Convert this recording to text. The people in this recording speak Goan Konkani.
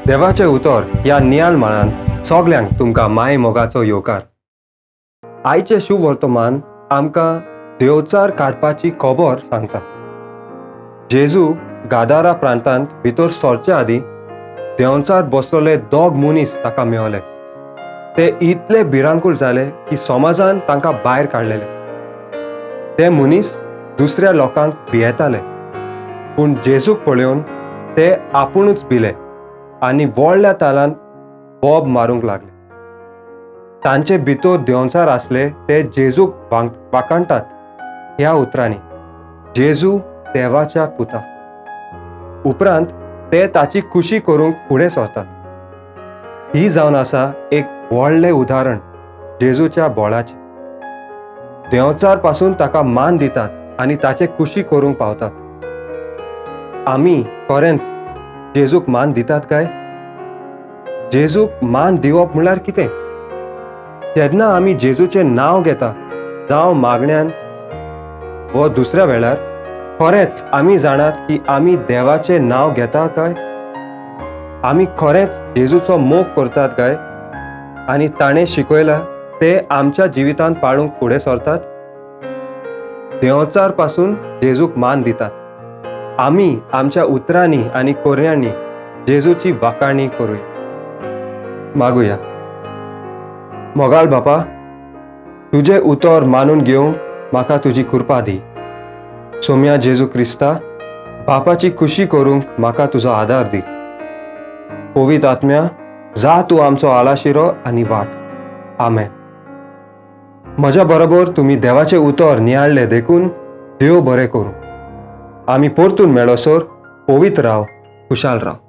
देवाचें उतर ह्या नियाळ माळांत सगल्यांक तुमकां माय मोगाचो येवकार. आयचें शुभवर्तमान आमकां देवचार काडपाची खबर सांगता. जेजू गादारा प्रांतांत भितर सरचे आदीं देंवचार बसलेले दोग मनीस ताका मेवले. ते इतले भिरांकूळ जाले की समाजान तांकां भायर काडलेले. ते मनीस दुसऱ्या लोकांक भियेताले, पूण जेजूक पळोवन ते आपुणूच भिले आनी व्हडल्या तालान बोब मारूंक लागले. तांचे भितर देंवचार आसले ते जेजूक वाखाणटात ह्या उतरांनी, जेजू देवाच्या पुता. उपरांत ते ताची खुशी करूंक फुडें सरतात. ही जावन आसा एक व्हडलें उदाहरण जेजूच्या बोळाचें. देंवचार पासून ताका मान दितात आनी ताचे खुशी करूंक पावतात. आमी खरेंच जेजूक मान दितात काय? जेजूक मान दिवप म्हणल्यार कितें? जेन्ना आमी जेजूचें नांव घेता जावं मागण्यान वो दुसऱ्या वेळार, खरेंच आमी जाणात की आमी देवाचें नांव घेता काय? आमी खरेंच जेजूचो मोग करतात काय? आनी ताणें शिकयलां ते आमच्या जिवितांत पाळूंक फुडें सरतात? देंवचार पासून जेजूक मान दितात. आमी आमच्या उतरांनी आनी कोर्यांनी जेजूची वाखाणी करूया. मागुया. मोगाळ बापा, तुजें उतर मानून घेवंक म्हाका तुजी कृपा दी. सोम्या जेजू क्रिस्ता, बापाची खुशी करूंक म्हाका तुजो आदार दी. पवित्र आत्म्या, जा तूं आमचो आलाशिरो आनी वाट. आमेन. म्हज्या बरोबर तुमी देवाचें उतर नियाळ्ळें देखून देव बरें करूं. आमी परतून मेळसर पवित्र राव, खुशाल राव.